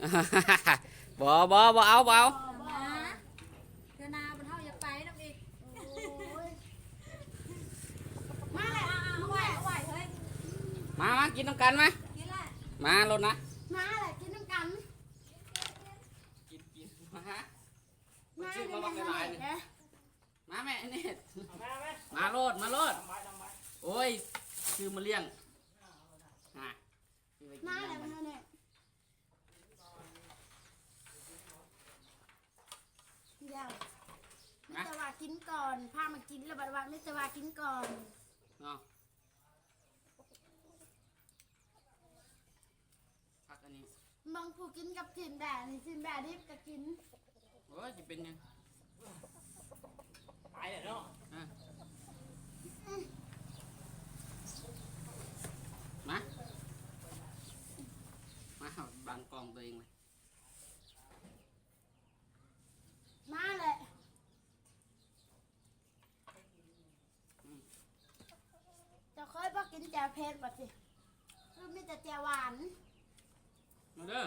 ບໍ່ ບໍ່ ບໍ່ເອົາ ບໍ່ເອົາ. ມາ ເທື່ອໜ້າບັດເຮົາຢາກໄປນຳອີກ. ໂອ້ຍ ມາແຫຼະ ເອົາ ເອົາໄວ້ ເອົາໄວ້ເຮີ້ຍ. ມາ ມາກິນນຳກັນມາ. ກິນແຫຼະ ມາໂລດນະ. ມາແຫຼະ ກິນນຳກັນ. ກິນ ກິນ ມາ. ມາ ຊື້ມາບັກຫຼາຍໆ ນີ້ ແດ່. ມາແມ່ເນັດ ມາ ມາໂລດ ມາໂລດ. ໂອ້ຍ ຊື້ມາລ້ຽງ ຫາ ມາແລ້ວ ມາແລ້ວ. ດຽວ ມີແຕ່ວ່າກິນກ່ອນ ພາມາກິນແລ້ວ ບັດວ່າມີແຕ່ວ່າກິນກ່ອນເນາະ. ຜັກອັນນີ້ ບາງຜູ້ກິນກັບຊີ້ນແບ້ນີ້ ຊີ້ນແບ້ດິບກໍກິນ. ໂອ້ຍ ຊິເປັນຫຍັງ ຕາຍແລ້ວເນາະ. ເອີ ມາ ມາ ບັງກ້ອງຕົວເອງເລີຍ. ມາແຫຼະ. ອືມ ເຈົ້າເຄີຍບໍ່ກິນແຈ່ວເຜັດບໍ່ຕິ ຄືມີແຕ່ແຈ່ວຫວານ? ມາເດີ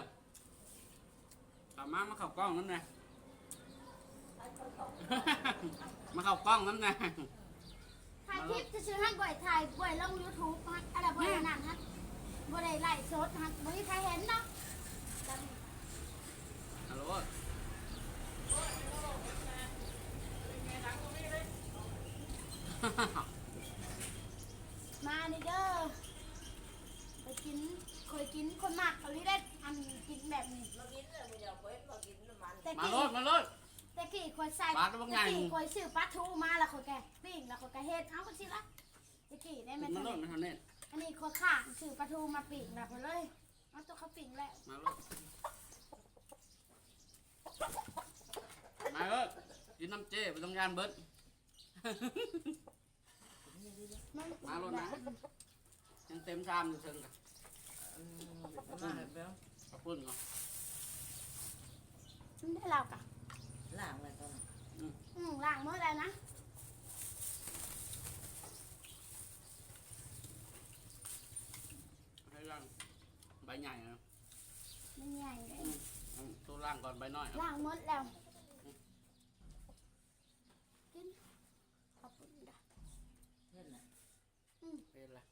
ຕາມມາ ມາເຂົ້າກ້ອງນຳແດ່ ມາເຂົ້າກ້ອງນຳແດ່. ຖ່າຍຄລິບຊື່ໆ ຫັ້ນ ບໍ່ໄດ້ຖ່າຍ ບໍ່ໄດ້ລົງຢູທູບຫັ້ນ ອັນນັ້ນ ບໍ່ໄດ້ອັນນັ້ນຫັ້ນ ບໍ່ໄດ້ໄລຟ໌ສົດຫັ້ນ ບໍ່ມີໃຜເຫັນເນາະ. ມານີ້ເດີ ຂ້ອຍກິນ ຂ້ອຍກິນ ຂ້ອຍມັກອີ່ຫຼີເດ້ ອັນກິນແບບນີ້. ມາກິນເດີ ມື້ດຽວຂ້ອຍມາກິນນຳມັນ. ແຕ່ ມາ ກີ້ ໂລດ ມາໂລດ. ແຕ່ກີ້ຂ້ອຍໃສ່ ປາດບັກໃຫຍ່ ແຕ່ກີ້ຂ້ອຍຊື້ປາທູມາ ແລ້ວຂ້ອຍກະປີ້ງ ແລ້ວຂ້ອຍກະເຮັດເອົາຈັ່ງຊີ້ລະ. ແຕ່ກີ້ໄດ້ແມ່ນ ມາໂລດ ແມ່ນເທົ່ານັ້ນ. ອັນນີ້ຂ້ອຍຄ້າງຊື້ປາທູມາປີ້ງ ແລ້ວຂ້ອຍເລີຍເອົາຕົວເຂົ້າປີ້ງແລ້ວ. ມາໂລດ ມາເອີ ກິນນຳເຈ້ ບໍ່ຕ້ອງຢ້ານເບິດ. ມາໂລດນະ ຍັງເຕັມຊາມຢູ່ເທິງກະ. ອືມ ມາແລ້ວ ເອົາປຸ້ນເນາະ. ມັນໄດ້ລາວກະ ລ້າງແລ້ວຕອນນັ້ນ. ອືມ ອືມ ລ້າງໝົດແລ້ວນະ. ໃຫ້ລ້າງໃບໃຫຍ່ນະ ມັນໃຫຍ່ເດ້. ອືມ ອືມ ໂຕລ້າງກ່ອນໃບນ້ອຍ. ລ້າງໝົດແລ້ວ. ອືມ ກິນ ເອົາປຸ້ນກະ ເຫັນລະ. ອືມ ເຫັນລະ.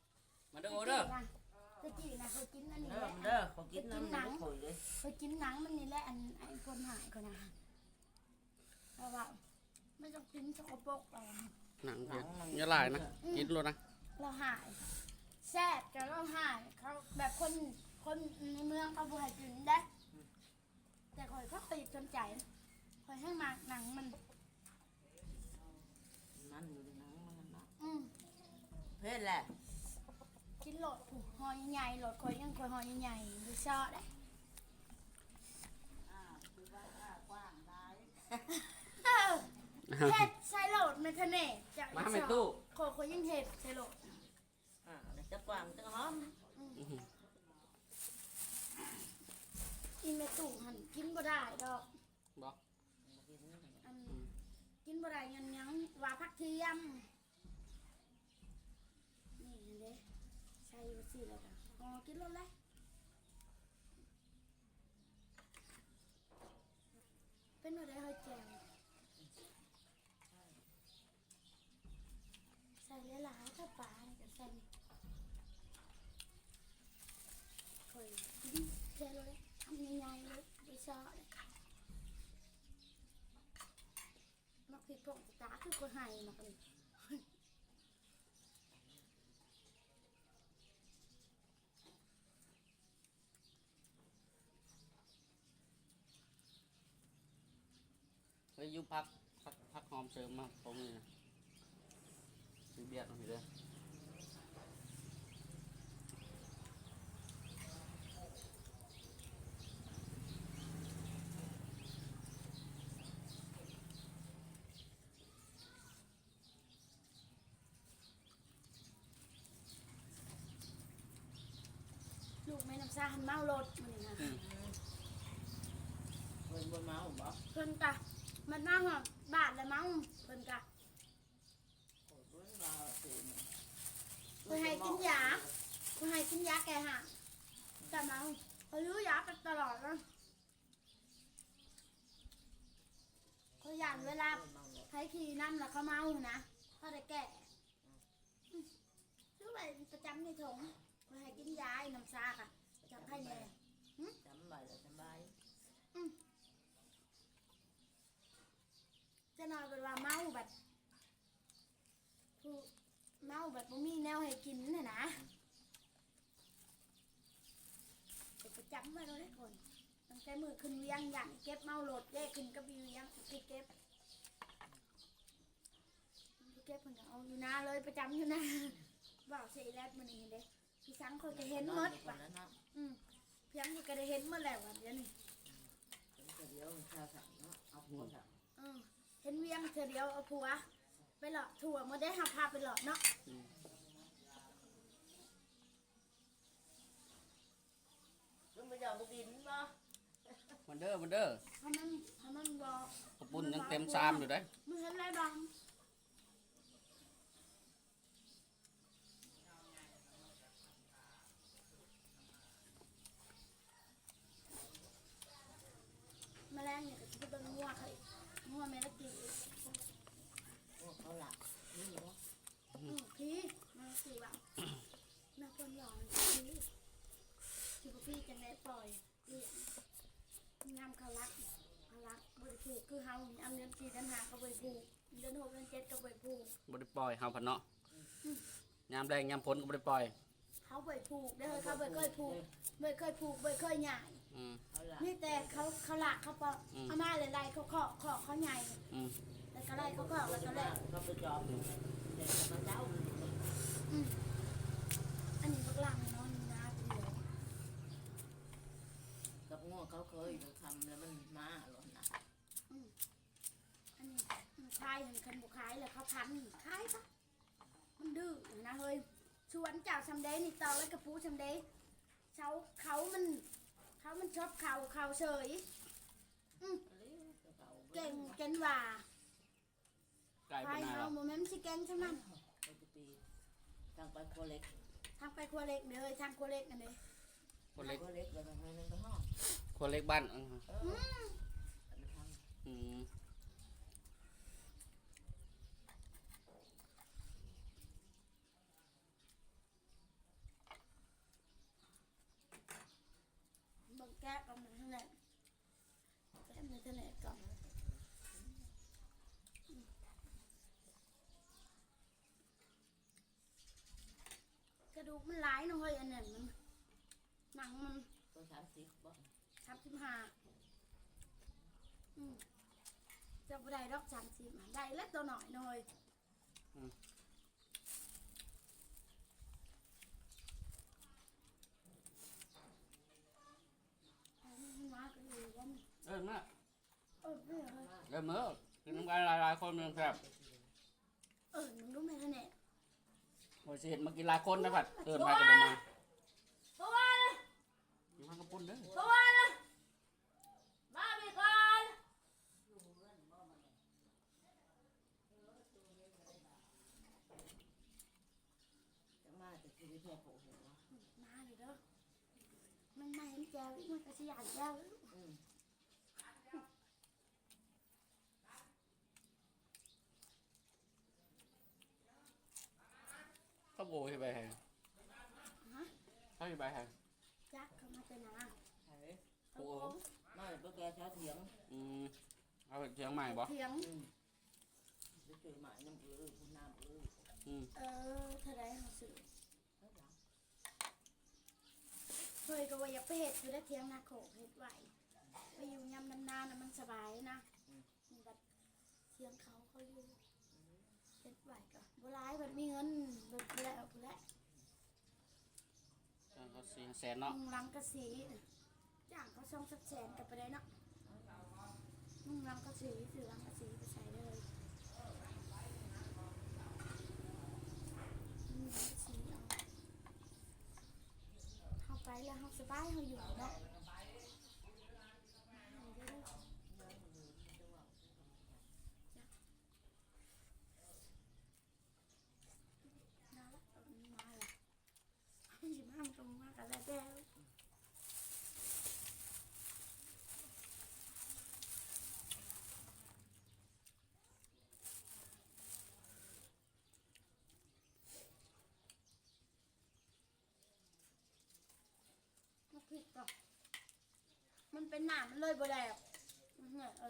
ມາເດີ ເດີ ຕະກີ້ນະ ຂ້ອຍກິນອັນນີ້ແຫຼະ ເດີ ມາເດີ ຂ້ອຍກິນນຳ ຂ້ອຍກິນໜັງ ຂ້ອຍເລີຍ ຂ້ອຍກິນໜັງມັນນີ້ແຫຼະ. ອັນ ໄອ້ຄົນຫາຍຂ້ອຍນະ ເພາະວ່າມັນຕ້ອງກິນສະກະປົກ. ເອົາໜັງ ໜັງມັນຢ່າຫຼາຍນະ ອືມ ກິນໂລດນະ. ລາວຫາຍ ແຊບ ແຕ່ລາວຫາຍ ເຂົາແບບຄົນ ຄົນໃນເມືອງເຂົາບໍ່ໃຫ້ກິນເດ້. ແຕ່ຂ້ອຍ ຂ້ອຍບໍ່ສົນໃຈ ຂ້ອຍແຮ່ງມັກໜັງມັນ. ມັນຢູ່ໃນໜັງມັນນະ. ອືມ ເຫັນແຫຼະ ກິນໂລດ ຫໍ່ໃຫຍ່ໆ ໂລດ ຂ້ອຍຍັງ ຂ້ອຍຫໍ່ໃຫຍ່ໆ ບໍ່ຊໍເດ້. ອ້າວ ຄືວ່າກ້າກວ້າງຫຼາຍ. ເອີ ເຮັດໃສ່ໂລດແມ່ທະເນ ເຈົ້າ ມາແມ່ຕູ້ ຂ້ອຍ ຂ້ອຍຍັງເຮັດໃສ່ໂລດ. ອ່າ ແລ້ວຈະກວ້າງຈະຫອມ. ອືມ ອີແມ່ຕູ້ຫັ້ນກິນບໍ່ໄດ້ດອກ. ບໍ່ ອັນ ອືມ ກິນບໍ່ໄດ້ຍ້ອນຫຍັງ ວ່າຜັກທຽມ ນີ້ເດ້ ໃສ່ຢູ່ຊີ້ແລ້ວກະ ອໍ ກິນໂລດແຫຼະ. ເປັນແນວໃດເຮີ້ຍແຈ່ວ? ໃສ່ຫຼາຍໆ ຖ້າປານີ້ກໍໃສ່ ຂ້ອຍກິນແຄ່ໂລດເລີຍ ຄຳໃຫຍ່ໆ ເລີຍ ບໍ່ຊໍເລີຍ. ໝາກພິກຜົງຕາຄືຂ້ອຍໃຫ້ໝາກນີ້. ເຮີ້ຍ ຢູ່ຜັກ ຜັກ ຜັກຫອມເສີມມາຕົງນີ້ນະ ຊິບຽກເອົານີ້ເດີ. ລູກແມ່ນ້ຳຊາຫັ້ນເມົາໂລດມື້ນີ້ນະ. ອືມ ເພິ່ນບໍ່ເມົາບໍ? ເພິ່ນກະ ມັນມາຮອດບ້ານແລ້ວເມົາ ເພິ່ນກະ ຂ້ອຍໃຫ້ກິນຢາ ຂ້ອຍໃຫ້ກິນຢາແກ້ຫາກ ກະເມົາ ຂ້ອຍຢູ່ຢາໄປຕະຫຼອດເລີຍ. ໃຜຂີ່ນຳລະເຂົາເມົານະ ເຂົາໄດ້ແກ້. ອືມ ຖືໄວ້ປະຈຳໃນຖົງ ເພື່ອໃຫ້ກິນຢາ ນ້ຳຊາກະປະຈຳໃຜແດ່. ຫືມ ຈຳໄວ້ລະສະບາຍ. ອືມ ຈັກໜ່ອຍເພິ່ນວ່າເມົາບັດ ຜູ້ເມົາບັດບໍ່ມີແນວໃຫ້ກິນຫັ້ນນະ. ເປັນປະຈຳໄວ້ໂລດເດ້ຄົນ ຕັ້ງແຕ່ມື້ຂຶ້ນວຽງ ຢ້ານເກັບເມົາໂລດ ແຍກຂຶ້ນກັບຢູ່ວຽງ ໄປເກັບ ໄປເກັບເພິ່ນກໍເອົາຢູ່ນາເລີຍ ປະຈຳຢູ່ນາ. ເວົ້າໃສ່ອີແລັດມື້ນີ້ເດ້ ພີ່ສັງຂ້ອຍກໍເຫັນໝົດວ່າ. ອືມ ພຽງນີ້ກໍໄດ້ເຫັນໝົດແລ້ວວ່າດຽວນີ້ ເຫັນແຕ່ດຽວເຮົາສັ່ງເນາະ ເອົາຜົວສັ່ງ. ເອີ ເຫັນວຽງເທື່ອດຽວເອົາຜົວ ໄປເລາະທົ່ວໝົດເດ້ ເຮົາພາໄປເລາະເນາະ. ອືມ ລະບໍ່ຢາກບໍ່ກິນບໍ່? ມັນເດີ ມັນເດີ ຖ້າມັນ ຖ້າມັນບໍ່ ເຂົ້າປຸ້ນຍັງເຕັມຊາມຢູ່ເດ້. ມັນເຫັນຫຼາຍບາງ ມະແລງນີ້ກໍຊິໄປເບິ່ງງົວເຂົາອີກ ງົວແມ່ລະກີ້ອີກ. ໂອ້ ເຂົາລະມີບໍ່? ອືມ ພີ່ ມາຊິວ່າ ນາເພິ່ນວ່າມັນຊິ ຊິບໍ່ປີ້ຈັ່ງໃດປ່ອຍລ້ຽງ. ຍາມເຂົາລັກ ເຂົາລັກບໍ່ໄດ້ຜູກ ຄືເຮົາຍາມເດືອນສີ່ເດືອນຫ້າກໍບໍ່ໄດ້ຜູກ ເດືອນຫົກເດືອນເຈັດກໍບໍ່ໄດ້ຜູກ ບໍ່ໄດ້ປ່ອຍ ເຮົາພັດເນາະ. ອືມ ຍາມແລ້ງຍາມຝົນກໍບໍ່ໄດ້ປ່ອຍ. ເຂົາບໍ່ໄດ້ຜູກເດີ ເຂົາບໍ່ເຄີຍຜູກ ບໍ່ເຄີຍຜູກ ບໍ່ເຄີຍຫຍ້າຍ. ອືມ ມີແຕ່ເຂົາ ເຂົາລາກເຂົາປອກ ອືມ ເອົາມາແລ້ວໄລ່ເຂົາຄອກ ຄອກເຂົາໃຫຍ່ ອືມ ແລ້ວກໍໄລ່ເຂົາຄອກ ແລ້ວກໍແລ້ວ ເຂົາໄປຈອບ ອືມ ແຕ່ມັນເຈົ້າ ອືມ ອັນນີ້ບັກຫຼັ່ງນອນຢູ່ນາຜູ້ດຽວ ກັບງົວເຂົາເຄີຍ ມັນຄ່ຳແລ້ວມັນມາໂລດນະ. ອືມ ອັນນີ້ມັນຄາຍ ຄັນບໍ່ຂາຍແລ້ວເຂົາພັນ ຂາຍຊະ. ມັນດື້ນະເຮີຍ ສວນເຈົ້າຊ່ຳໃດນີ້ ຕອກແລ້ວກະປູ່ຊ່ຳໃດ ເສົາເຂົາມັນ ເຂົາມັນຊອບເຂົາ ເຂົາເສີຍ. ອືມ ເກັ່ງຈົນວ່າ ໄກປານໃດວະ? ເຮົາບໍ່ແມ່ນຊິເກັ່ງຊ່ຳນັ້ນ. ທາງໄປຄົວເຫຼັກ ທາງໄປຄົວເຫຼັກເດີ ທາງຄົວເຫຼັກນັ້ນເດ້ ຄົວເຫຼັກ ຄົວເຫຼັກແລ້ວກໍ ຄົວເຫຼັກບ້ານ ເອີ ອືມ ອືມ ເບິ່ງແກະກັບມັນຫັ້ນແຫຼະ ແກະມັນຫັ້ນແຫຼະກັບ ກະດູກມັນຫຼາຍເນາະເຮີຍ ອັນນັ້ນມັນ ໜັງມັນ ຕົວສາມສິບບໍ່? ສາມສິບຫ້າ ອືມ ຈະບໍ່ໄດ້ດອກ ສາມສິບ ໄດ້ແລ້ວຕົວນ້ອຍເນາະເຮີຍ ອືມ ເອີ້ນມາ ເອີ້ນມາ ເອີ ເອີ ກິນນຳກັນຫຼາຍໆຄົນມັນແຊບ. ເອີ ມຶງດູແມ່ນແນ່ ໂອ້ຍ ຊິເຮັດມາກິນຫຼາຍຄົນນະພັດ ເອີ້ນໃຜກໍບໍ່ມາ ບໍ່ວ່າລະ ຢູ່ທາງກະປຸ້ນເດີ ບໍ່ວ່າລະ ມາພີ່ກ່ອນ ຈະມາແຕ່ຄືແທ້ໂພດ ມາຢູ່ເດີ ມັນມາເຫັນແຈ່ວອີກ ມັນກໍຊິຢ້ານແຈ່ວ ອືມ. ເຂົາໂອຊິໄປໃສ? ຮະ? ເຂົາຊິໄປໃສ? ຈັກ ເຂົາມາແຕ່ນາ. ໃສ? ເຂົາໂອ ໂອ້ ມາແຕ່ໄປແກ່ແຖວຖຽງ. ອືມ ເອົາຖຽງໃໝ່ບໍ່? ຖຽງ. ອືມ ໄປຊື້ໄມ້ນຳເອື້ອຍ ຜູ້ນຳເອື້ອຍ. ອືມ ເອີ ເທົ່າໃດເຮົາຊື້? ເຮີ້ຍ ກໍວ່າຢາກໄປເຮັດຢູ່ໃນຖຽງນາໂຄກ ເຮັດໄວ້ ໄປຢູ່ຍາມດຳນານະ ມັນສະບາຍນະ. ອືມ ນີ້ບັດຖຽງເຂົາ ເຂົາຢູ່ ເຮັດໄວ້ກໍບໍ່ຫຼາຍ ບັດມີເງິນ ເບິ່ງຜູ້ແລ້ວ ຜູ້ແລ້ວ ຈ້າງເຂົາສີ່ຫ້າແສນເນາະ ມຸງຫຼັງກະສີ ຈ້າງເຂົາສອງສາມແສນກໍໄປໄດ້ເນາະ ມຸງຫຼັງກະສີ ຊື້ຫຼັງກະສີໄປໃສ່ເລີຍ ມຸງຫຼັງກະສີເອົາ ເຮົາໄປແລ້ວເຮົາສະບາຍ ເຮົາຢູ່ເນາະ. ມາລະ ມັນຊິມາ ມັນກໍມາກັນແລ້ວແຕ່. ມັນເປັນນ້ຳ ມັນເລີຍບໍ່ແດກ ເອີ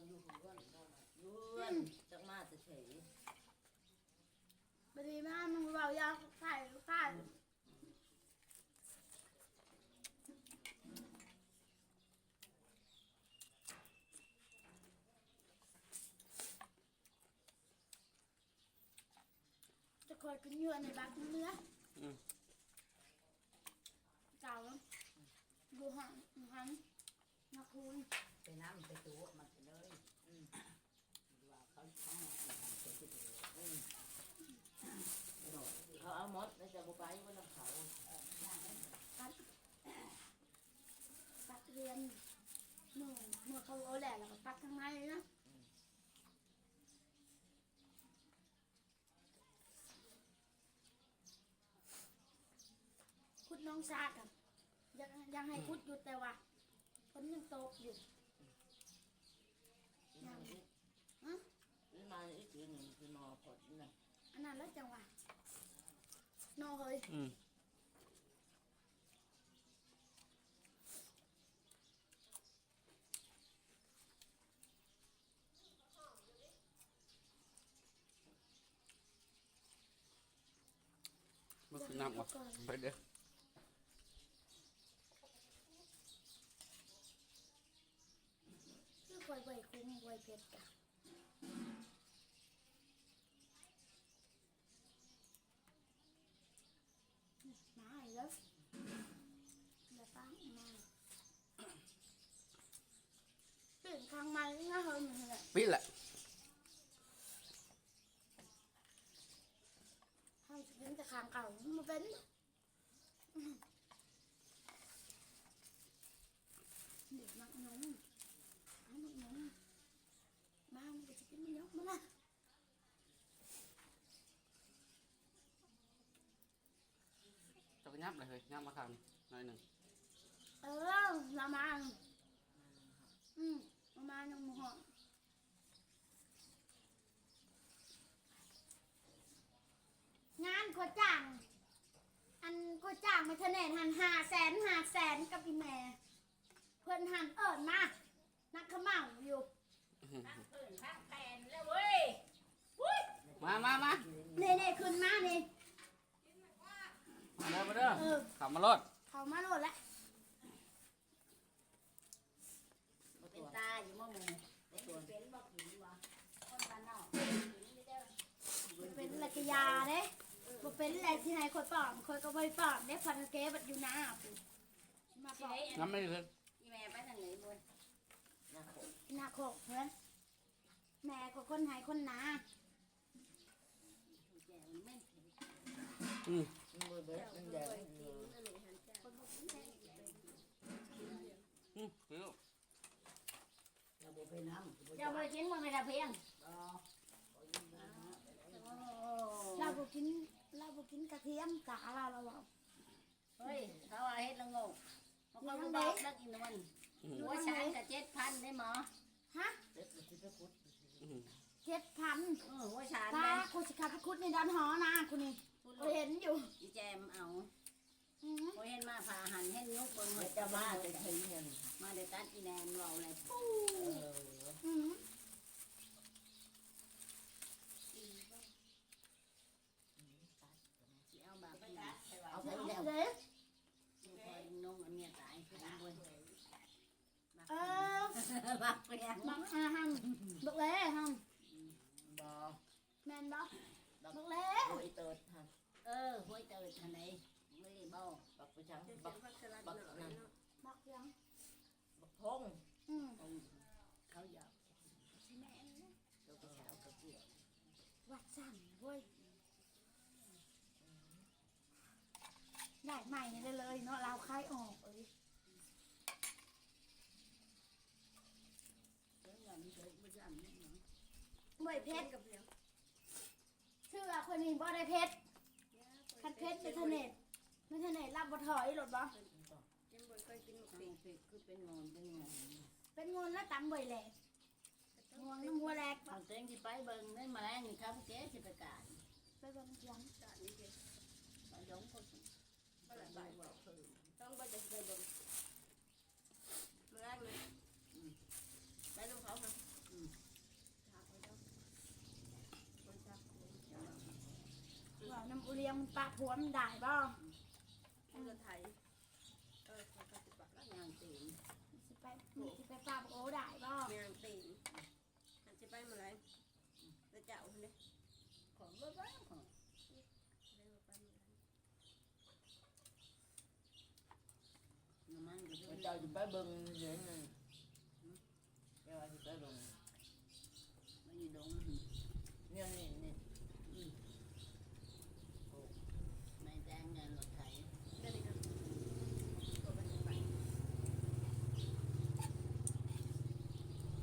ຢູ່ເຮືອນ ຢູ່ເຮືອນ ຈັກມາແຕ່ໃສ ບາດນີ້ມາ ມັນເວົ້າຢາກຂາຍ ຂາຍ. ຈະຄ່ອຍຂຶ້ນເຮືອນໃຫ້ບັກເມືອ ອືມ ເກົ່າ ຢູ່ຫ້ອງ ຢູ່ຫັ້ນ ນະຄູນ ໄປນຳ ໄປໂຕະມັນເລີຍ ອືມ ວ່າເຂົາ ເຂົາ ອືມ ເຂົາເອົາໝົດ ແລ້ວຈະບໍ່ໄປບໍ່ນຳເຂົາ ປັດ ປັດເຮືອນ ເມື່ອ ເມື່ອເຂົາເອົາແລ້ວ ແລ້ວກໍປັດທາງໃນເນາະ. ຂຸດໜອງສາກະ ຢາກ ຢາກໃຫ້ຂຸດຢູ່ ແຕ່ວ່າຝົນຍັງຕົກຢູ່ ຍັງ ຮະ ມາອີກທີໜຶ່ງຄືໜໍ່ພອດນະ ອັນນັ້ນແຫຼະຈັ່ງວ່າ ໜໍ່ເຮີຍ ອືມ. ມັນຄືນ້ຳວະ ໄປເດີ້ ຄືຂ້ອຍໄວຄຸມໄວເຜັດກະ ມາອີກແລ້ວ ຢ່າປ້າມາ ປີ້ນຂ້າງໃໝ່ນະເຮີຍ ປີ້ນແຫຼະ ເຮົາຊິກິນແຕ່ຂ້າງເກົ່າ ມັນບໍ່ເປັນ ເດັກມັກນົມ ມັກນົມ ມາ ມັນກໍຊິກິນມັນຍົກມາລະ. ເຈົ້າກໍຫຍັບເລີຍເຮີຍ ຫຍັບມາຂ້າງໜ້ອຍໜຶ່ງ ເອີ ລະມາ ອືມ ລະມາຍັງບໍ່ຮອດ ງານຂ້ອຍຈ້າງ ອັນຂ້ອຍຈ້າງໄມ້ທະແນນຫັ້ນ ຫ້າແສນ ຫ້າແສນ ກັບອີ່ແມ່ ເພິ່ນຫັ້ນເອີ້ນມາ ນັກຂະເໝົາຢູ່ ທັງເພິ່ນທັງແປນແລ້ວເວີຍ ມາ ມາ ມາ ນີ້ໆ ຂຶ້ນມານີ້ ມາເດີ ມາເດີ ເອີ ເຂົ້າມາໂລດ ເຂົ້າມາໂລດແຫຼະ ບໍ່ເປັນຕາຢູ່ບໍ່ໝູ່ ເປັນບໍ່ກິນບໍ່ ຄົນບ້ານນອກກິນຢູ່ເດີ ບໍ່ເປັນລະກະຢາເດ້ ບໍ່ເປັນແຫຼະ ຊິໃຫ້ຂ້ອຍປ້ອນ ຂ້ອຍກໍບໍ່ໄດ້ປ້ອນເດ້ ພັນແກບັດຢູ່ນາພຸ້ນ ມາປ້ອນ ນ້ຳໄມ່ເລີຍ ອີແມ່ໄປທາງໃດບຸນ ໜ້າໂຄກ ໜ້າໂຄກເພິ່ນ ແມ່ກໍຄົນໄຮ່ຄົນນາ ອືມ ມັນບໍ່ເບິດ ມັນແດງ ອືມ ເຈົ້າບໍ່ໄດ້ກິນບໍ່ແມ່ນຕາພຽງ ລາວບໍ່ກິນ ລາວບໍ່ກິນກະທຽມ ຕາລາວ ລາວເວົ້າ ເຮີ້ຍ ເຂົາວ່າເຮັດລະໂງກ ເຂົາກໍບອກເລີກອີນວນ ອືມ ຫົວສານກໍເຈັດພັນເດ້ໝໍ ຮະ ເຈັດພັນ ເອີ ຫົວສານ ປ້າ ເດ້ ກູຊິເຂົ້າໄປຂຸດໃນດອນຫໍນາ ກູນີ້ ກູເຫັນຢູ່ ອີແຈມເອົາ ອືມ ກູເຫັນມາຜ່າຫັ້ນ ເຫັນຍົກເບິ່ງ ເຈົ້າມາແຕ່ໄທນັ້ນ ມາແຕ່ຕັດອີແນນ ເວົ້າແລ້ວ ປູ ເອີ ອືມ ຊິເອົາບາດນີ້ ເອົາໄປແລ້ວ ເດ້ ນ້ອງອັນເມຍຕາຍ ເອີ ບັກແປງ ບັກ ອ່າ ຫຳ ບັກແລ້ຫຳ ບໍ່ ແມ່ນບໍ່ ບັກ ບັກແລ້ ຫ້ວຍເຕີດຫັ້ນ ເອີ ຫ້ວຍເຕີດຫັ້ນໃດ ບໍ່ໄດ້ບໍ່ ບັກໄປຈັ່ງ ບັກ ບັກນັ້ນ ບັກຫຍັງ ບັກທົ່ງ ອືມ ເຂົາຢາກ ແມ່ນ ເຈົ້າກໍເອົາກະເກືອ ວ່າຊັ້ນເວີຍ ໄດ້ໃໝ່ເລີຍເນາະ ລາວຂາຍອອກເອີຍ ບໍ່ເຜັດ ເຊື່ອຂ້ອຍນີ້ບໍ່ໄດ້ເຜັດ ຄັນເຜັດເປັນທະເນັດ ເປັນທະເນັດລາວບໍ່ຖອຍໂລດບໍ່ ຍັງບໍ່ເຄີຍກິນໝາກເຜັດ ເຜັດຄືເປັນງອນ ເປັນງອນ ເປັນງອນແລ້ວຕຳບໍ່ແຫຼກ ງອນນຳຫົວແຫຼກ ເອົາເຕັງຊິໄປເບິ່ງໃນມະແລງນີ້ ຂ້າພະເຈົ້າຊິໄປການ ໄປເບິ່ງຫຍັງ ໄປດົງພຸ້ນ ໄປ ຕ້ອງບໍ່ຈັກໄປເບິ່ງ ມື້ແລງນີ້ ອືມ ໄປນຳເຂົາຫັ້ນ ອືມ ຖາມເຂົາເຈົ້າ ຄົນຈັກຄົນ ເວົ້ານຳອູລຽງ ມັນປະຜົວມັນໄດ້ບໍ່? ອືມ ມັນກໍໄຖ ເອີ ເຂົາກໍຊິປະລະຍ່າງຕີນ ຊິໄປ ຊິໄປປະໂອໄດ້ບໍ່? ຍ່າງຕີນ ມັນຊິໄປມື້ໃດ? ແຕ່ເຈົ້າຫັ້ນເດ້ ຂອງບໍ່ໄປ ຂອງ ໄດ້ບໍ່ໄປມື້ໃດ? ນ້ຳມັນກໍ ເຈົ້າຊິໄປເບິ່ງເດ້ ເຈົ້າວ່າຊິໄປເບິ່ງ ມັນຢູ່ດົງ ແນວນີ້ ນີ້ ອືມ ໂອ້ ໄມ້ແຕງແມ່ນລົດໄຖ ແນວນີ້ກໍ ກໍໄປ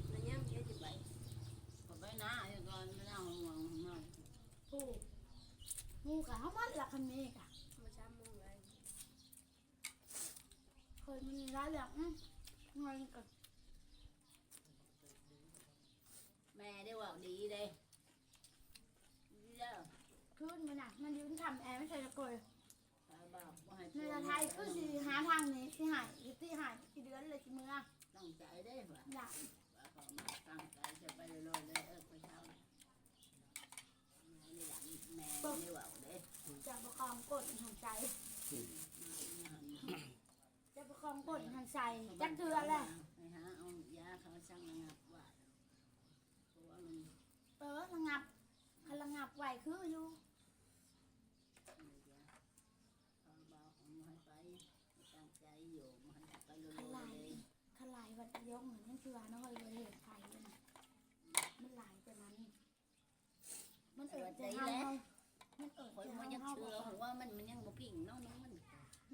ແລ້ວຍາມເຮົາຊິໄປ ກໍໄປນາຢູ່ກ່ອນ ໄປນາຫົວມ່ວງ ຫົວມ່ວງ ຜູ້ ໝູ່ກະເຮົາໝົດລະ ຄັນມີກະ ມາສາມໂມງແລງ ເຄີຍມີຫຼາຍເລື່ອງ ອືມ ເງິນກໍ ແມ່ໄດ້ເວົ້າດີເດ້ ດີແລ້ວ ຄືນມື້ນະ ມັນຢືນຄ້ຳແອມັນໃສ່ຕະໂກຍ ແມ່ລະໄທຄືຊິຫາທາງໜີ ຊິໃຫ້ ຊິໃຫ້ ຊິເດືອນເລີຍ ຊິເມືອ ຕັ້ງໃຈເດ້ວ່າ ຢ້ານ ວ່າເຂົາມາຕັ້ງໃຈຈະໄປເລີຍໆ ເອີ ຂ້ອຍເຊົາ ແມ່ນີ້ແຫຼະ ແມ່ນີ້ເວົ້າເດ້ ເຈົ້າບໍ່ຄອງກົ້ນທັງໃຈ ເຈົ້າບໍ່ຄອງກົ້ນທັງໃຈ ຈັກເທື່ອແຫຼະ ໄປຫາເອົາຢາເຂົາສັ່ງລະງັບໄວ້ ເພາະວ່າມັນ ເອີ ລະງັບ ຄັນລະງັບໄວ້ຄືຢູ່ ເຂົາເວົ້າເອົາໃຫ້ໄປ ຕັ້ງໃຈຢູ່ ບໍ່ໃຫ້ໄປເລີຍໆ ຄັນຫຼາຍວັດຍອງ ມັນຄືວ່ານ້ອຍ ບໍ່ໄດ້ເຮັດໄປ ມັນຫຼາຍແຕ່ມັນ ມັນເອີດໃຈເຮົາ ມັນເອີດໃຈເຮົາ ເຮົາບໍ່ ຫົວມັນ ມັນຍັງບໍ່ພິງເນາະ ມັນ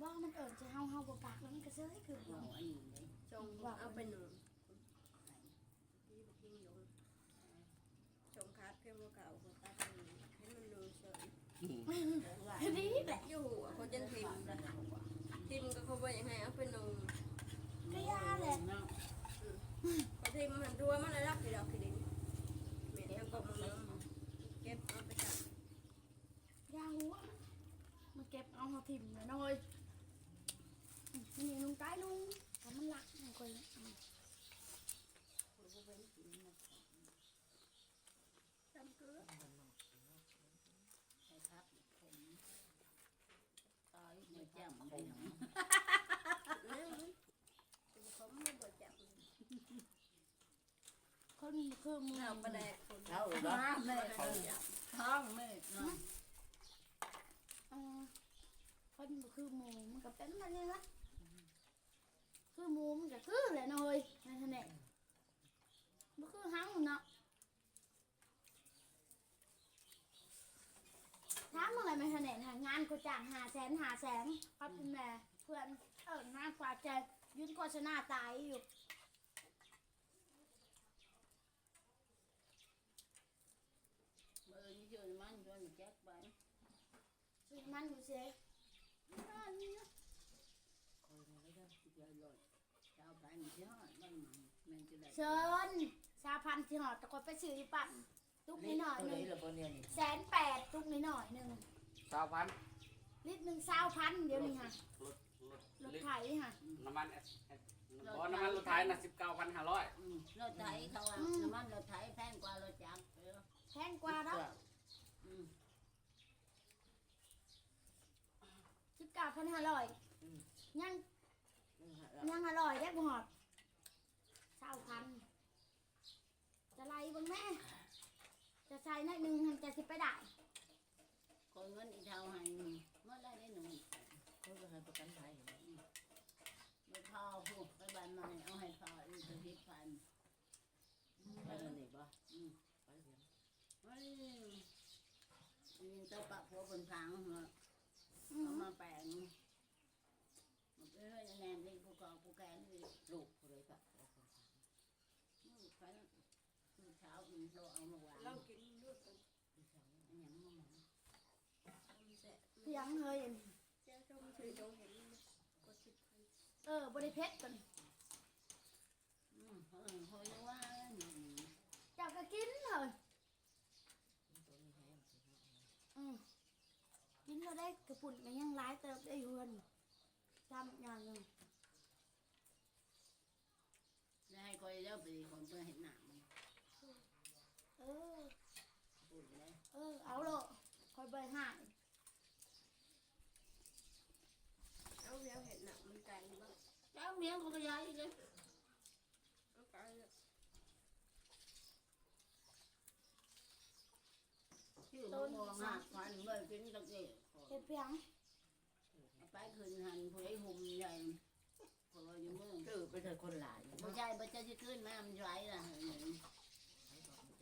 ບໍ່ ມັນເອີດໃຈເຮົາ ເຮົາບໍ່ປາກ ແລ້ວມັນກໍເຊີຍຄື ເວົ້າອັນນີ້ເດ້ ຈົ່ງເອົາໄປໜຶ່ງ ທີ່ບໍ່ພິງລົງ ຈົ່ງຂາດພຽງຫົວເຂົ່າ ກໍຕັດໃຫ້ມັນໜຶ່ງເຊີຍ ອືມ ດີແຫຼະ ຢູ່ຫົວເຂົາຈັ່ງຖິ້ມລະ ຖິ້ມກໍເຂົາບໍ່ຢາກໃຫ້ເອົາໄປໜຶ່ງ ກໍຢ່າແຫຼະ ອືມ ກໍຖິ້ມຫັ້ນ ທົ່ວມັນລະດັບ ດອກຂີ້ດິນ ແມ່ນ ເກັບເອົາໄປ ເກັບເອົາໄປ ຢ່າຫົວ ມາເກັບເອົາເຮົາຖິ້ມແຫຼະນ້ອຍ ນີ້ນຸ່ງກາຍນຸ່ງ ຖ້າມັນລັກມັນກໍ ອືມ ຈຳເກືອ ໃສ່ຜັກ ຂມ ຕາຍ ບໍ່ຈຳ ຂມ ຂມ ບໍ່ຈຳ ຄົນບໍ່ຄືໝູ່ ເອົາປາແດກຄົນ ເອົາອີກແລ້ວ ມາແມ່ ທ້ອງແມ່ ອືມ ເອີ ຄົນບໍ່ຄືໝູ່ ມັນກໍເປັນແບບນີ້ລະ ຄືໝູ່ ມັນກໍຄືແຫຼະນ້ອຍ ນັ້ນແຫຼະ ບໍ່ຄືເຮົາເນາະ ຖາມເມື່ອໃດແມ່ນແຜນກ ງານກໍຈ້າງຫ້າແສນ ຫ້າແສນ ກັບອີແມ່ເພື່ອນ ເອີ ງານກວ່າຈະຢືນໂຄສະນາຕາຍຢູ່ ເອີ ຢູ່ເຢຍລະມັນ ຢູ່ແຈັກໄປ ຊື້ນ້ຳມັນຢູ່ເຊ ຂ້ອຍນີ້ກໍໄດ້ເຈັດຮ້ອຍ ຊາວພັນຊິຮອດ ມັນ ມັນຈະໄດ້ ເຊີນ ຊາວພັນຊິຮອດ ແຕ່ຂ້ອຍໄປຊື້ຢູ່ປ້ຳ ຕຸກນ້ອຍໆ ເອີ ໜຶ່ງ ແສນແປດ ຕຸກນ້ອຍໆ ໜຶ່ງ ຊາວພັນ ລິດໜຶ່ງ ຊາວພັນ ດຽວນີ້ຫະ ລົດ ລົດ ລົດໄຖຫະ ນ້ຳມັນ ບໍ່ ນ້ຳມັນລົດໄຖນະ ສິບເກົ້າພັນຫ້າຮ້ອຍ ອືມ ລົດໄຖເຂົາວ່າ ອືມ ນ້ຳມັນລົດໄຖແພງກວ່າລົດຈັກ ເອີ ແພງກວ່າເນາະ ອືມ ສິບເກົ້າພັນຫ້າຮ້ອຍ ອືມ ຍັງ ຍັງຫ້າຮ້ອຍ ຍັງຫ້າຮ້ອຍໄດ້ບໍ່ຮອດ ຊາວພັນ ຈະໄລ່ເບິ່ງແດ່ ຈະໃສ່ໜ້ອຍໜຶ່ງຫັ້ນ ຈະຊິໄປໄດ້ ຂອງເງິນອີເຖົ້າໃຫ້ໝົດແລ້ວເດ້ໜຶ່ງ ເຂົາກໍໃຫ້ປະກັນໄພ ອືມ ບໍ່ພໍ ພຸ້ນ ໄປບ້ານໃໝ່ ເອົາໃຫ້ພໍ່ອີກເຈັດສິບພັນ ໄປມື້ນີ້ບໍ່? ອືມ ໄປເຖິງ ເຮີຍ ຍິງເຈົ້າປະຜົວເພິ່ນພັງເນາະ ອືມ ເອົາມາແປງ ເອີ ແມ່ນນີ້ ຜູ້ກອງຜູ້ແກນນີ້ ລູກຜູ້ໃດປະຜົວເພິ່ນພັງ? ລູກໃຜ? ລູກສາວອີ່ໂຕເອົາມາຫວານ ລອງກິນດູກ່ອນ ອີຫຍັງມາຫວານ? ມັນແຊະ ພຽງເຮີຍ ແຈ່ວສົ້ມ ຊື້ຕົງເຫັນ ເອີ ບໍ່ໄດ້ເຜັດຕົວນີ້ ອືມ ເອີ ເຮົາຍັງວ່າ ເຈົ້າກໍກິນເຮີຍ ອືມ ກິນໂລດເດ້ ກະປຸ້ນກໍຍັງຫຼາຍເຕີບໄດ້ເຮືອນ ຊຳຢ່າງໜຶ່ງ. ຢ່າໃຫ້ຂ້ອຍເດີ ໄປຂອງເພິ່ນເຮັດໜ້າມັນ. ເອີ ປຸ້ນເດ້. ເອີ ເອົາໂລດ ຂ້ອຍບໍ່ໃຫ້. ເອົາແມວເຮັດໜ້າມັນໄກບໍ່? ເຈົ້າແມວເຂົາກໍຍ້າຍເດ້. ເອົາໄກເດ້. ຊື່ມາມ່ວງຫາກພັນເບິ່ງກິນຕະເກະ. ເຮັດພຽງ ເອົາໄປຂຶ້ນຫັ້ນ ຜູ້ໃດຫົ່ມໃຫຍ່ ເພາະວ່າຢູ່ເມືອງ ຄືໄປເຖິງຄົນຫຼາຍ ບໍ່ໃຊ່ ບໍ່ໃຊ່ຊິຂຶ້ນມາ ມັນໄຫຼລະ.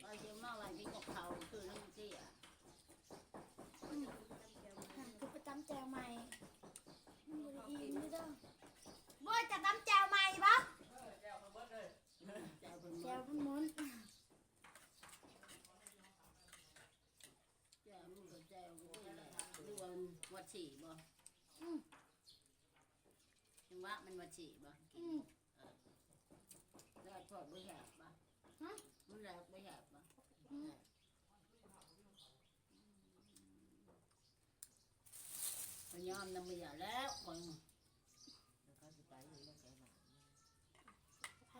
ວ່າຊິມາໄວ້ກິນກັບເຂົ້າ ຄືນຳເຈຍ. ອືມ ຄືໄປຕຳແຈ່ວໃໝ່ ມັນບໍ່ໄດ້ອີ່ມເດີ. ໂອ້ຍ ຈະຕຳແຈ່ວໃໝ່ບໍ່? ເອີ ແຈ່ວເພິ່ນເບິດເລີຍ ແຈ່ວເພິ່ນໝົດ. ແຈ່ວມັນກໍແຈ່ວນີ້ແຫຼະ ຫຼືວ່າວັດສີບໍ່? ອືມ ຈັ່ງວ່າມັນວັດສີບໍ່? ອືມ ເອີ ແລ້ວທອດບໍ່ແຊບບໍ່? ຮະ? ມັນແລ້ວບໍ່ແຊບບໍ່? ອືມ ພະຍາຍາມນຳເມຍແລ້ວ ຂ້ອຍ ແລ້ວເຂົາຊິໄປຢູ່ແລ້ວ ໄກມາກ ໃຜ?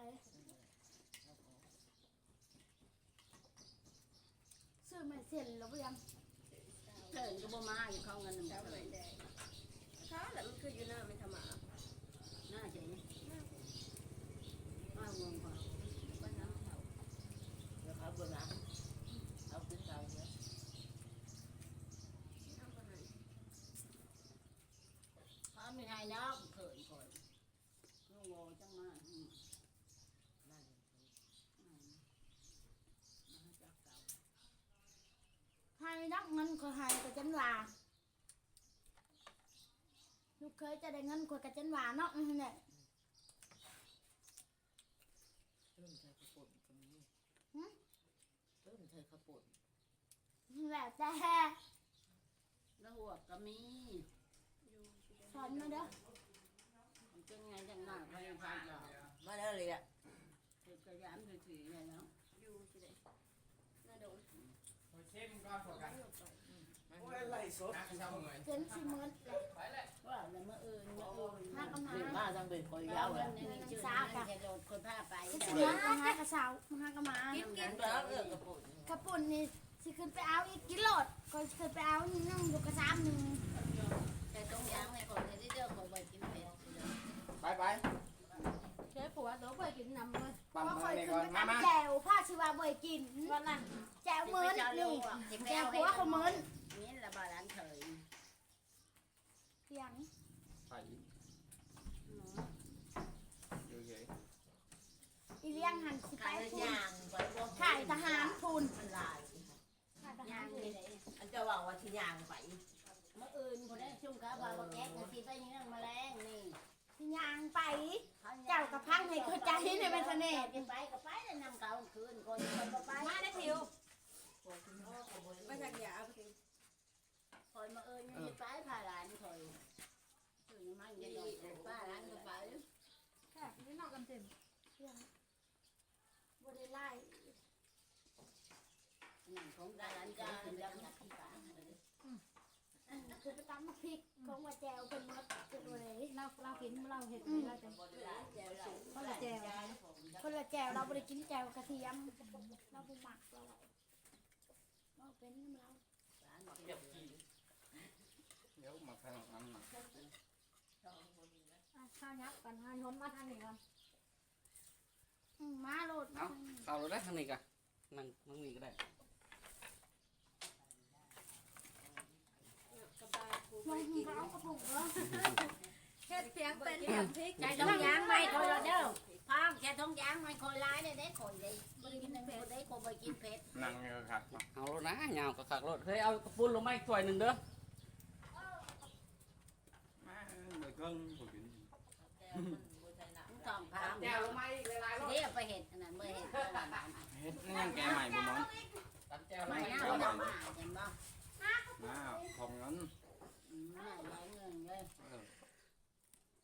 ຊື້ໄມ້ເສັ້ນແລ້ວບໍ່ຍັງ? ເອີ້ນກໍບໍ່ມາຢູ່ ເຂົາເງິນນຳເຂົາ ເຂົາແຫຼະ ມັນຄືຢູ່ໜ້າແມ່ທຳມາ ໜ້າໃສ? ມາວງກ່ອນ ໄປນຳເຂົາ ດຽວເຂົາບໍ່ມາ ເຂົາຄືເກົ່າເດີ. ເຂົາມີໃຫ້ແລ້ວ ເຂີນກ່ອນ ລູກໂງ່ຈັ່ງມາ ອືມ ມາ ມາຈາກເກົ່າ ໃຫ້ນັກເງິນກໍໃຫ້ກໍຈົນວ່າ ລູກເຂີຍຈະໄດ້ເງິນຂ້ອຍກໍຈົນວ່າເນາະ ນັ້ນແຫຼະ. ເອີ ໃສ່ເຂົ້າປຸ້ນກໍມີ ຫຶ? ເອີ ໃສ່ເຂົ້າປຸ້ນ ແລ້ວແຕ່ ລະຫວກກໍມີ ສອນມາເດີ ມັນເປັນໄງຈັ່ງມາ ໃຫ້ພາດລາວ ມາເດີເລຍ ເຮັດກະຍາມຖືໆແລ້ວ ຢູ່ຊິໄດ້ ໜ້າດົງ ໂອ້ຍ ເຊັມກ່ອນພວກກັນ ໂອ້ຍ ໄລສົດ ເຊັມຊິໝົດແລ້ວ ວ່າແລ້ວມື້ອື່ນ ມື້ອື່ນ ຫາກໍມາ ມາທາງເປັນຂ້ອຍຍາວແລ້ວ ຊາກະ ຂ້ອຍພາໄປ ຊິໝົດກໍຫາກະເຊົ້າ ຫາກໍມາ ກິນ ກິນ ເອີ ກະປຸ້ນ ກະປຸ້ນນີ້ ຊິຂຶ້ນໄປເອົາອີກກິນໂລດ ຂ້ອຍຊິຂຶ້ນໄປເອົາໜຶ່ງຢູ່ກະຊາມໜຶ່ງ ໃສ່ຖົງຢາງໃຫ້ຂ້ອຍເດີ ຂ້ອຍບໍ່ກິນເຜັດ ໄປໆ ໃສ່ຜົວໂຕ ຂ້ອຍກິນນຳເວີຍ ພໍ່ຂ້ອຍຂຶ້ນໄປຕຳແຈ່ວ ພໍ່ຊິວ່າບໍ່ໃຫ້ກິນ ວ່ານັ້ນ ແຈ່ວເມີ້ນນີ້ ແຈ່ວຜົວຂ້ອຍເມີ້ນ ນີ້ລະບາດຫຼານເຂີຍ ພຽງ ໃຜ ອືມ ຢູ່ເສຍ ອີ່ລ້ຽງຫັ້ນຊິໄປພຸ້ນ ຂ້າລະຍ່າງໄປບໍ່ ຄ້າຍທະຫານພຸ້ນ ມັນຫຼາຍ ຄ້າຍທະຫານພຸ້ນ ອັນເຈົ້າເວົ້າວ່າຊິຍ່າງໄປ ມື້ອື່ນພຸ້ນແຫຼະ ຊຸມຂ້າພາບັກແຈກຊິໄປເຮືອງມະແລງນີ້ ຊິຍ່າງໄປ ເຈົ້າກໍຟັງໃຫ້ເຂົ້າໃຈໃນແມ່ນສະເໜ່ ຊິໄປກໍໄປແລ້ວນຳເຂົາຄືນ ຂ້ອຍກໍບໍ່ໄປ ມາໄດ້ທິວ ໄປສັກຢາເອົາໄປ ຂ້ອຍມາເອີ້ນຍັງຊິໄປ ພາຫຼານຂ້ອຍ ຊື້ນ້ຳມັນ ຢາກໄດ້ ພາຫຼານຂ້ອຍໄປ ແຂກນີ້ນອກກັນເຕັມ ບໍ່ໄດ້ຫຼາຍ ນັ້ນຂອງຫຼານ ຈານ ຈານ ອືມ ຄືໄປຕຳໝາກພິກ ຂອງວ່າແຈ່ວເພິ່ນໝົດ ເກັບບໍ່ໄດ້ ລາວ ລາວກິນ ລາວເຮັດ ອືມ ລາວຈະ ຄົນລະແຈ່ວ ຄົນລະແຈ່ວ ລາວບໍ່ໄດ້ກິນແຈ່ວກະທຽມ ລາວບໍ່ມັກ ລາວເວົ້າ ເວົ້າເປັນນຳລາວ ດຽວມາທາງນັ້ນ ອ່ະ ເຮົາຫຍັບກັນ ເຮົາຍົນມາທາງນີ້ກ່ອນ ອືມ ມາໂລດ ເອົາ ເຂົ້າໂລດໄດ໋ ທາງນີ້ກະ ນັ່ງ ນັ່ງນີ້ກໍໄດ້ ເອົາກະປຸ້ງເດີ ເຮັດພຽງເປັນພຽງພິກ ໃສ່ຖົງຢາງໃຫ້ຂ້ອຍໂລດເດີ ພາມ ໃສ່ຖົງຢາງໃຫ້ຂ້ອຍຫຼາຍເດ້ ຂ້ອຍໄດ້ ບໍ່ໄດ້ກິນເຜັດ ບໍ່ໄດ້ ຂ້ອຍບໍ່ກິນເຜັດ ນັ່ງຢູ່ຄັກ ເອົາໂລດນະ ຍາວຄັກໆໂລດ ເຮີ້ຍ ເອົາກະປຸ້ນລົງມາອີກຖ້ວຍໜຶ່ງເດີ. ມາ ເອີ ເບິ່ງບໍ່ກິນ ແຈ່ວມັນບໍ່ໃສ່ນ້ຳ ຕ້ອງຖາມ ແຈ່ວລົງມາອີກຫຼາຍໆໂລດ ຊິໄດ້ເອົາໄປເຮັດອັນນັ້ນ ບໍ່ເຮັດ ເຮັດຍັງແກງໃໝ່ບໍ່ໝົດ ຕຳແຈ່ວໃໝ່ ເອົາມາ ເຫັນບໍ່ ມາຂອງນັ້ນ ອືມ ຫຼາຍເງິນເດ້ ເອີ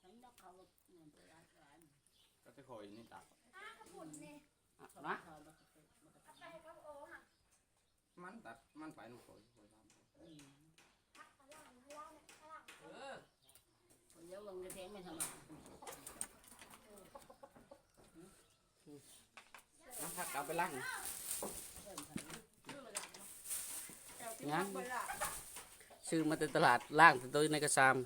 ເຫັນດອກເຂົານັ້ນໄປຫຼາຍ ກໍຈະຂໍຢູ່ໃນຕັກ ອາ ກະປຸ້ນນີ້ ອະ ນະ ເອົາໄປໃຫ້ເຂົາໂອຫັ້ນ ມັນຕັດ ມັນໄປນຳຂ້ອຍ ຂ້ອຍຖາມ ອືມ ຜັກກະຫຼໍ່າໃຫ້ລາວແນ ເອົາຜັກເອົາໄປລ້າງ ຍັງ ຊື້ມາແຕ່ຕະຫຼາດ ລ້າງແຕ່ໂຕຢູ່ໃນກະຊາມ.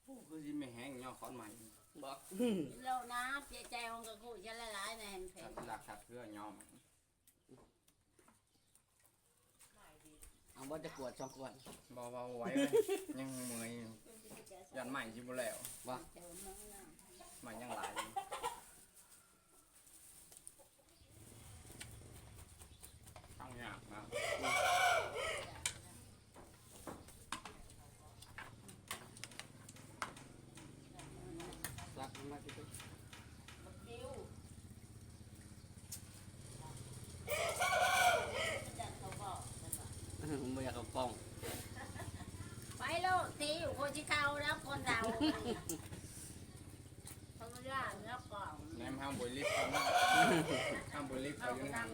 ໂອ້ ຄືຊິມີແຮງຍໍຄອນໃໝ່ບໍ່? ໂລນາ ເຈແຈວຂອງກະກູຈະຫຼາຍໆ ໃນແຜ່ນ ຄັນລາກຄັກເຄືອຍໍ ເອົາບໍ່ ຈັກຂວດ ສອງຂວດ? ບໍ່ ບໍ່ໄຫວເລີຍ ຍັງເມື່ອຍຢູ່ ຢ້ານໄໝ້ຊິບໍ່ແລ້ວ ບໍ່ ໄໝ້ຍັງຫຼາຍຢູ່. ຕັ້ງຍາກນະ ລັກມາທີ່ສຸດ ບໍ່ຢາກເຂົ້າກ້ອງ ໄປໂລດຕິ ໂຄຊິເຂົ້າແລ້ວຄົນເຖົ້າ ເຂົາບໍ່ຢ້ານແລ້ວກ້ອງ ແນມຫ້າມບໍ່ລິບເຂົາເນາະ ຫ້າມບໍ່ລິບເຂົາຢູ່ຫັ້ນ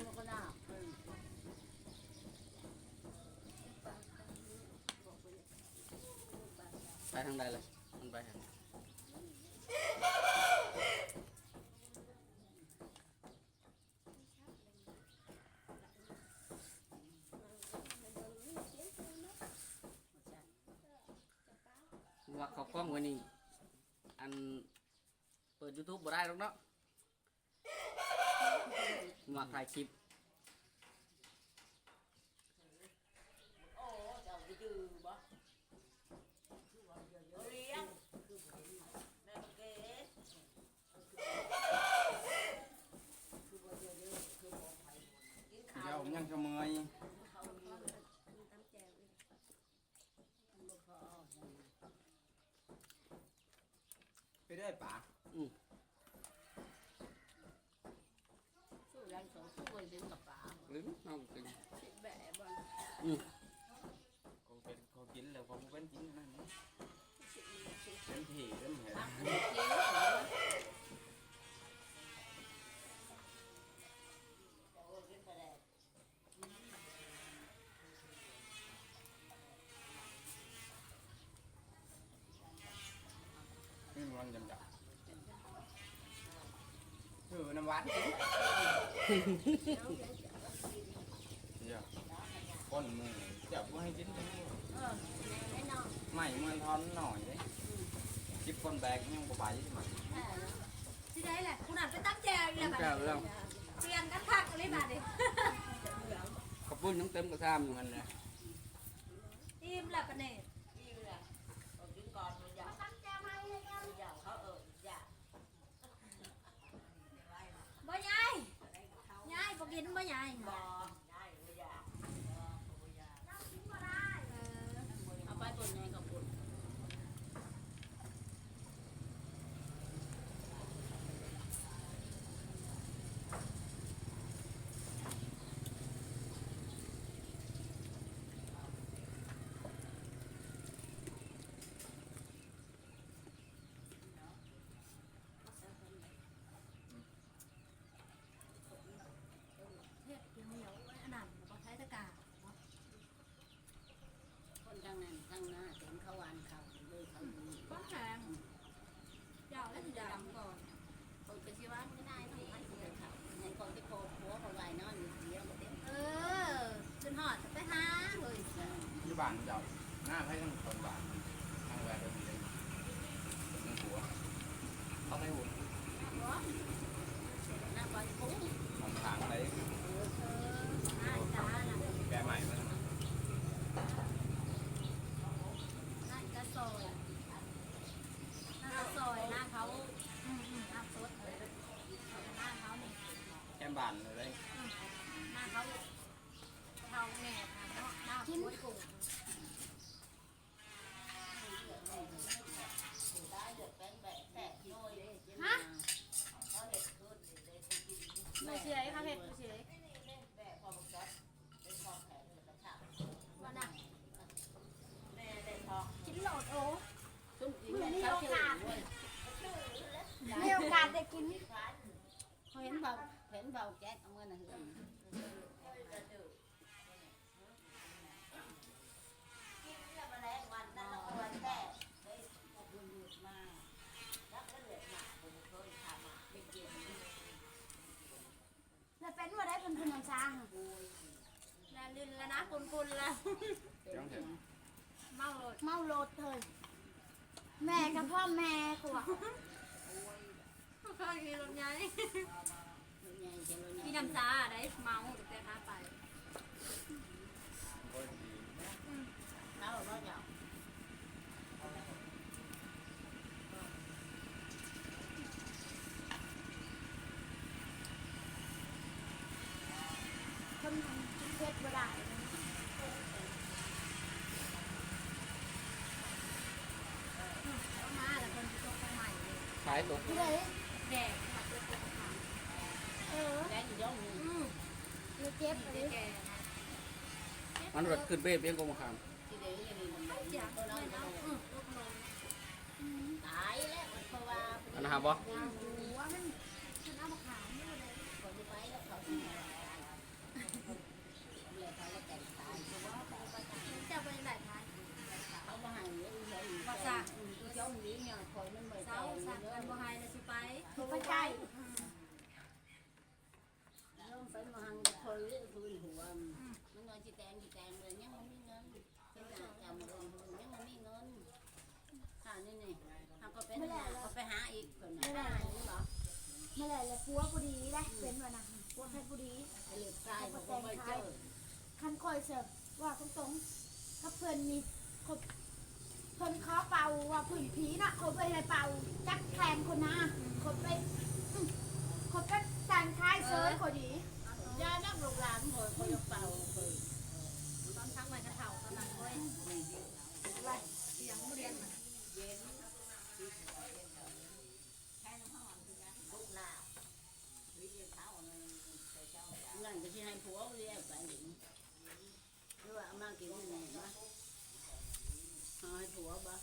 ໄປທາງໃດລະ ມັນໄປທາງ ວ່າເຂົ້າກ້ອງມື້ນີ້ ອັນ ເປີດຢູທູບບໍ່ໄດ້ດອກເນາະ ມັກຖ່າຍຄລິບ ເຈົ້າຍັງຈະເມື່ອຍ ໄປເລື້ອຍປາ ອືມ ຊື້ຮ້ານເຂົາ ຊື້ບໍ່ເປັນກັບປາ ເອີ ເຮົາກິນ ຊິແບະບໍ່ ອືມ ເຂົາເປັນ ເຂົາກິນແລ້ວ ເຂົາບໍ່ເປັນກິນອັນນັ້ນ ເປັນເພເປັນແຜ ນີ້ມັນຢຳໆ ເອີ ນ້ຳຫວານກິນ ຢ່າ ຄົນມື້ເຈົ້າບໍ່ໃຫ້ກິນ ເອີ ແມ່ນເນາະ ໄມ້ເມືອນທ່ອນໜ້ອຍເດ້ ອືມ ສິບຄົນແບກຍັງບໍ່ໄປ ເອີ ຊິໄດ້ແຫຼະ ຜູ້ນັ້ນໄປຕຳແຈ່ວອີກແລ້ວ ຕຳແຈ່ວແລ້ວ ປຽນກັນຄັກອີ່ຫຼີບາດນີ້ ເຂົ້າປຸ້ນຍັງເຕັມກະຊາມຢູ່ຫັ້ນແຫຼະ ອີ່ມແລ້ວປານນີ້ ອີ່ມແລ້ວ ເອົາກິນກ່ອນ ບໍ່ຢາກ ຕຳແຈ່ວໃໝ່ ບໍ່ຢາກ ເຂົາເອີ້ນຢາກ ບໍ່ຍາຍ ຍາຍບໍ່ກິນບໍ່ຍາຍ ບໍ່ ຍາຍບໍ່ຢາກ ບໍ່ຢາກ ເອີ ເອົາໄປປຸ້ນໃຫຍ່ເຂົາປຸ້ນ ເຮັດຫຍັງໜຽວ ອັນນັ້ນບໍ່ໃຊ້ຕະກາເນາະ ຄົນທາງນັ້ນທາງໜ້າເຫັນເຂົາຫວ່ານເຂົ້າເລີຍ ເຂົາຢູ່ນີ້ ມັນແພງ ເຈົ້າແລ້ວຊິດຳກ່ອນ ຂ້ອຍກໍຊິວ່າມັນກໍໄດ້ເນາະ ໃຜຊິໄດ້ເຂົ້າ ໃຫ້ຂ້ອຍໄປຂໍຜົວຂ້ອຍໄວ້ນອນຢູ່ຜູ້ດຽວກໍເຕັມ ເອີ ຂຶ້ນຮອດໄປຫາເຮີ້ຍ ຢູ່ບ້ານເຈົ້າ ໜ້າໃຜທາງຄົນບ້ານ ທາງແວະໄປເບິ່ງເດ້ ເປັນຜົວ ເຂົາໄປຫຸ່ນ ບໍ່ ນາໄປພຸ້ນ ທາງໄປ ເອີ ເອີ ອ້າຍຕານະ ແກໃໝ່ມາ ນາກະຊອຍ ນາກະຊອຍ ນາເຂົາ ອືມໆ ນາສົດ ນາເຂົານີ້ ແຄມບ້ານເລີຍ ອືມ ນາເຂົາ ເຖົ້າແກ່ເນາະ ນາ ກິນ ໂອ້ຍ ຮະ ບໍ່ເຮັດຄືນນີ້ເດ້ ບໍ່ເຊື່ອໃຫ້ເຂົາເຮັດ ບໍ່ເຊື່ອ ວ່ານະ ກິນໂລດ ໂອ້ ມື້ມີໂອກາດ ມີໂອກາດໄດ້ກິນ ເຂົາເຫັນເບົາ ເຫັນເບົາແຈກເອົາເງິນນະເຮືອນ ຄົນລະ ເມົາລົດ ເມົາລົດເຮີ້ຍ ແມ່ກະພໍ່ແມ່ກວ່າ ເຂົາຂີ່ລົດໃຫຍ່ ຂີ່ນຳຊ້າໄດ໋ ເມົາຕັ້ງແຕ່ຂາໄປ ເມົາບໍ່ເຈົ້າ ຄົນມັນກິນເຜັດບໍ່ໄດ້ ເອົາມາແລ້ວເພິ່ນຊິຕົກໄຟໄໝ້ເລີຍ ຂາຍຕົກ ຜູ້ໃດ ແດດ ເອີ ແດດຢູ່ດອກນີ້ ອື ແລ້ວເຈັບ ນີ້ແກ່ໆນະ ມັນແບບຂຶ້ນເບບ ຍັງກໍມາຂາມ ຕາຍແລ້ວ ເພາະວ່າ ອັນນັ້ນຫາບໍ່ ວ່າມັນ ມັນເອົາມາຂາມຢູ່ເດ້ ເຂົາຊິໄປແລ້ວ ເຂົາຊິໄປ ເຂົາກໍແຕ່ງຕາຍ ເຈົ້າບໍ່ໄດ້ຕາຍ ເຂົາບໍ່ໃຫ້ ບໍ່ຊະ ເຈົ້ານີ້ຍາຂ້ອຍມັນບໍ່ ເຊົາຊະ ມັນບໍ່ໃຫ້ແລ້ວຊິໄປ ຊິໄປໃສ ອື ລົງໄປມາຫັນກໍຄ່ອຍເລີຍຄືນຫົວ ອື ມັນວ່າຊິແຕ່ງ ຊິແຕ່ງເລີຍ ຍັງບໍ່ມີເງິນ ເພິ່ນຈະເອົາມາລົງທຶນ ຍັງບໍ່ມີເງິນ ຖ້ານີ້ນີ້ ເຮົາກໍໄປຫາ ເຮົາກໍໄປຫາອີກ ເພິ່ນວ່າ ມາແລ້ວ ແລ້ວຜົວບໍ່ດີເດ້ ເປັນວ່ານະ ຜົວໃຜບໍ່ດີ ເລີກກາຍບໍ່ຄ່ອຍເຈີ ຄັນຂ້ອຍເຊີ ເວົ້າຕົງໆ ກັບເພິ່ນນີ້ ຂ້ອຍ ເພິ່ນຂໍເປົ່າວ່າພື້ນທີ່ນະ ຂ້ອຍບໍ່ໃຫ້ເປົ່າ ຈັບແຂນຄົນນະ ຂ້ອຍໄປ ຂ້ອຍໄປແຕ່ງຂາຍເຊີຍ ຂ້ອຍນີ້ ຢ່ານຳລູກຫຼານຂ້ອຍ ຂ້ອຍຢາກເປົ່າ ຂ້ອຍ ຕອນທັກໄວ້ກະເຖົ້າຕອນນັ້ນເວີຍ ສຽງບໍ່ລຽນ ລູກຫຼານ ນັ້ນກໍຊິໃຫ້ຜົວເລີຍໄປ ຫຼືວ່າເອົາມາກິນນີ້ນະ ເອົາໃຫ້ຜົວບໍ່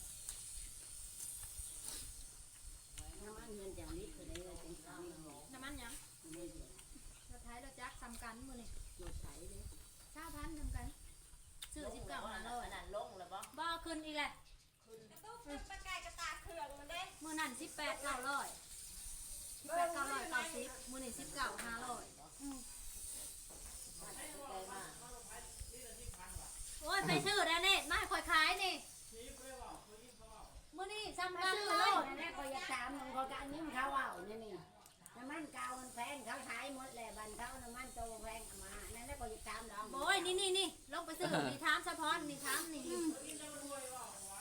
ນ້ຳມັນເຮືອນຈາງລິດເທົ່າໃດ ນ້ຳມັນຫຍັງ ລົດໄຖ ລົດຈັກສ່ຳກັນມື້ນີ້ ລົດໄຖເດ້ ຊາວພັນສ່ຳກັນ ຊື້ສິບເກົ້າຫ້າຮ້ອຍ ອັນນັ້ນລົງແລ້ວບໍ່ ບໍ່ ຂຶ້ນອີກແຫຼະ ກະຕຸກຂຶ້ນໄປໄກກະຕາເຄື່ອງມັນເດ້ ມື້ນັ້ນສິບແປດເກົ້າຮ້ອຍ ສິບແປດເກົ້າຮ້ອຍເກົ້າສິບ ມື້ນີ້ສິບເກົ້າຫ້າຮ້ອຍ ອື ໂອ້ຍ ໄປຊື້ແດ່ເນດ ມາໃຫ້ຂ້ອຍຂາຍນີ້ ມື້ນີ້ສ່ຳກັນເລີຍ ນັ້ນແຫຼະ ຂ້ອຍຢາກຖາມ ຂ້ອຍກະຍິນເຂົາເວົ້ານີ້ນີ້ ນ້ຳມັນເກົ່າມັນແພງ ເຂົາຂາຍໝົດແລ້ວ ບ້ານເຂົານ້ຳມັນໂຕແພງ ເອົາມາ ນັ້ນແຫຼະ ຂ້ອຍຢາກຖາມລອງ ໂອ້ຍ ນີ້ໆໆ ລົງໄປຊື້ ນີ້ຖາມສະພອນ ນີ້ຖາມນີ້ ອື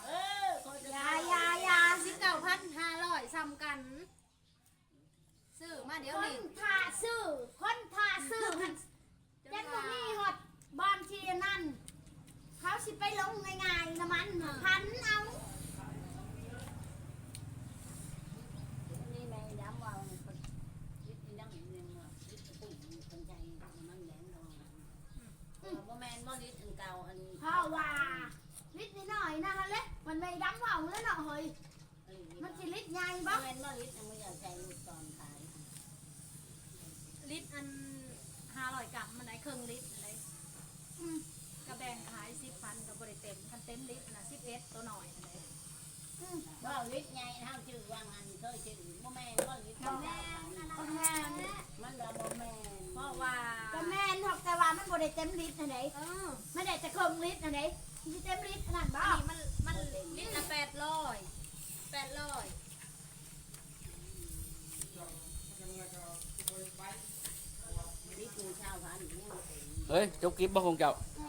ເອີ ຂ້ອຍຈະ ຢ່າ ຢ່າ ຢ່າ ສິບເກົ້າພັນຫ້າຮ້ອຍສ່ຳກັນ ຊື້ມາດຽວນີ້ ຄົນຖ້າຊື້ ຄົນຖ້າຊື້ ຈົນວ່າ ຈົນບໍ່ມີຮອດບ່ອນທີ່ອັນນັ້ນ ເຂົາຊິໄປລົງງ່າຍໆ ນ້ຳມັນ ເອີ ພັນເອົາ ນີ້ແມ່ດຳວ່າ ບໍ່ແມ່ນບໍ່ລິດອັນເກົ່າ ອັນ ເພາະວ່າລິດນ້ອຍໆ ນະຫັ້ນແຫຼະ ມັນແມ່ດຳເວົ້າແລ້ວເນາະເຮີຍ ມັນຊິລິດໃຫຍ່ບໍ່ ແມ່ນບໍ່ລິດ ອັນມື້ຢາກໃສ່ລູກຕອນຂາຍ ລິດອັນຫ້າຮ້ອຍກຣາມ ມັນໄດ້ເຄິ່ງລິດຫັ້ນເດ້ ອື ກະແບ່ງຂາຍສິບພັນ ກະບໍ່ໄດ້ເຕັມ ຄັນເຕັມລິດຫັ້ນນະ ສິບເອັດ ໂຕນ້ອຍຫັ້ນເດ້ ອື ເວົ້າລິດໃຫຍ່ ເຮົາຈື່ວ່າງຫັ້ນ ເຄີຍຈື່ ບໍ່ແມ່ນບໍ່ລິດ ບໍ່ແມ່ນ ອັນນັ້ນ ມັນວ່າບໍ່ແມ່ນ ເພາະວ່າ ກະແມ່ນດອກ ແຕ່ວ່າມັນບໍ່ໄດ້ເຕັມລິດຫັ້ນເດ້ ເອີ ມັນໄດ້ແຕ່ເຄິ່ງລິດຫັ້ນເດ້ ມັນຊິເຕັມລິດອັນນັ້ນບໍ່ ອັນນີ້ມັນ ມັນລິດລະແປດຮ້ອຍ ແປດຮ້ອຍ ເຮີ້ຍ ຈົບກິບບໍ່ຂອງເຈົ້າ ອື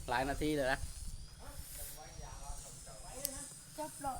ຫຼາຍນາທີແລ້ວນະ ຈົບແລ້ວ.